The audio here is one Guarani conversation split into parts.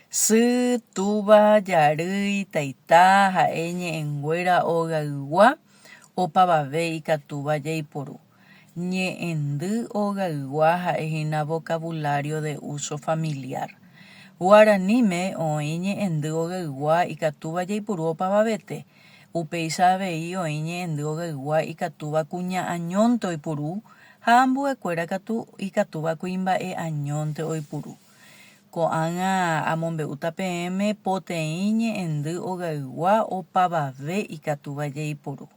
Sy, túva, jarýi, taita, ha'e ñe'ẽnguéra ogaygua, opavave ikatúva jaiporu. Ñe'ẽndy ogaygua ha'e hína vocabulario de uso familiar. Guaraníme oĩ ñe'ẽndy ogaygua ikatúva jaipuru opavavete, upéicha avei oĩ ñe'ẽndy ogaygua ikatúva kuña añónte oipuru ha ambuekuéra katu ikatúva kuimba'e añónte oipuru. Ko'ág̃a amombe'úta peẽme poteĩ ñe'ẽndy ogaygua opavave ikatúva jaiporu.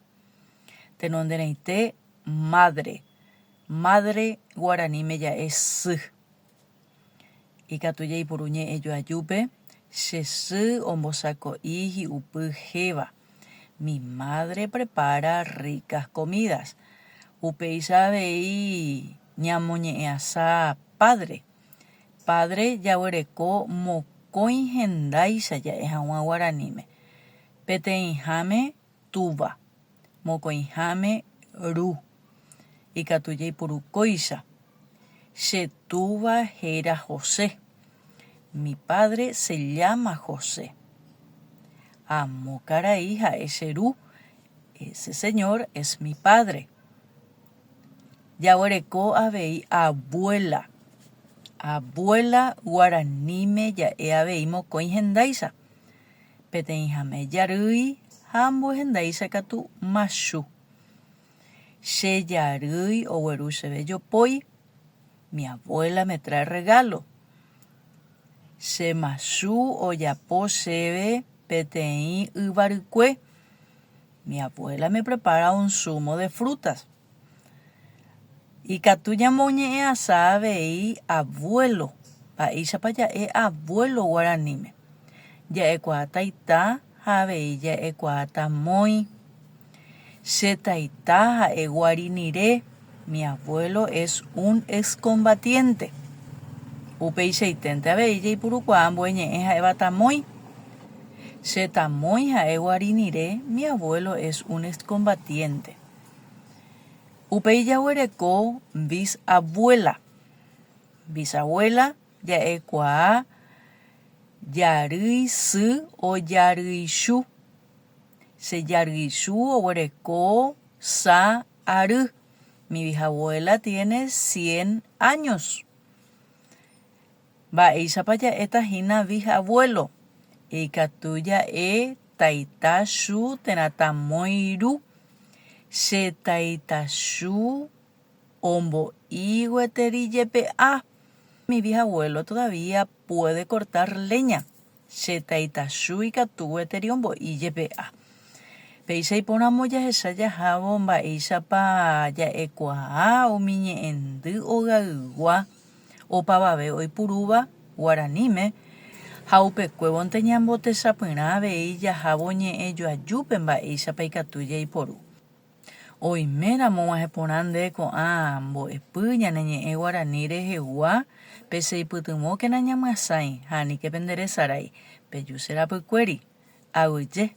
Tenonderãite madre. Madre guaraníme ja'e sy. Ikatu jaiporu ñe'ẽ joajúpe, che sy ombosako'i hi'upy héva. Mi madre prepara ricas comidas. Upéicha avei ñamoñe'ẽasa padre. Padre jaguereko mokõi hendáicha ja'e hag̃ua guaraníme, peteĩháme túva, mokõiháme ru. Ikatu jaipuru kóicha, Che túva héra José. Mi padre se llama José. Amo karai ha'e che ru, ese señor es mi padre. Jaguereko avei abuela. Abuela guaraníme ja'e avei mokõi hendáicha. Peteĩhame jarýi ha ambue hendáicha katu machu. Che jarýi ogueru chéve jopói, mi abuela me trae regalo. Che machu ojapo chéve peteĩ yva rykue, Mi abuela me prepara un zumo de frutas. Ikatu ñamoñe'ẽasa avei abuelo. Mba'éichapa ja'e abuelo guaraníme? Ja'ekuaa taita ha avei ja'ekuaa tamói. Che taita ha'e guarinire, mi abuelo es un excombatiente. Upeichaiténte avei jaipurukuaa ambue ñe'ẽ ha'éva tamói. Che tamói ha'e guarinire, mi abuelo es un excombatiente. Upéi jaguereko bisabuela. Bisabuela ja'ekuaa jarýi sy o jaryichu. Che jaryichu oguereko sa ary. Mi bisabuela tiene cien años. Mba'éichapa ja'éta hína bisabuelo? Ikatu ja'e taita chu térã tamói ru. Che taita chu ombo'i gueteri jepe'a. Mi bisabuelo todavía puede cortar leña. Che taita chu ikatu gueteri ombo'i jepe'a. Péicha iporãmo jahecha jahávo mba'éichapa ja'ekuaa umi ñe'ẽndy ogaygua opavave oipurúva guaraníme ha upekuévonte ñambotechapyrã avei jahávo ñe'ẽ joajúpe mba'éichapa ikatu jaiporu. Oiméramo og̃uahẽ porã nde ko'ã mbo'epy ñane ñe'ẽ guarani rehegua, pecheipytyvõkena ñamyasãi ha aníke penderesarái. Peju che rapykuéri. Aguyje.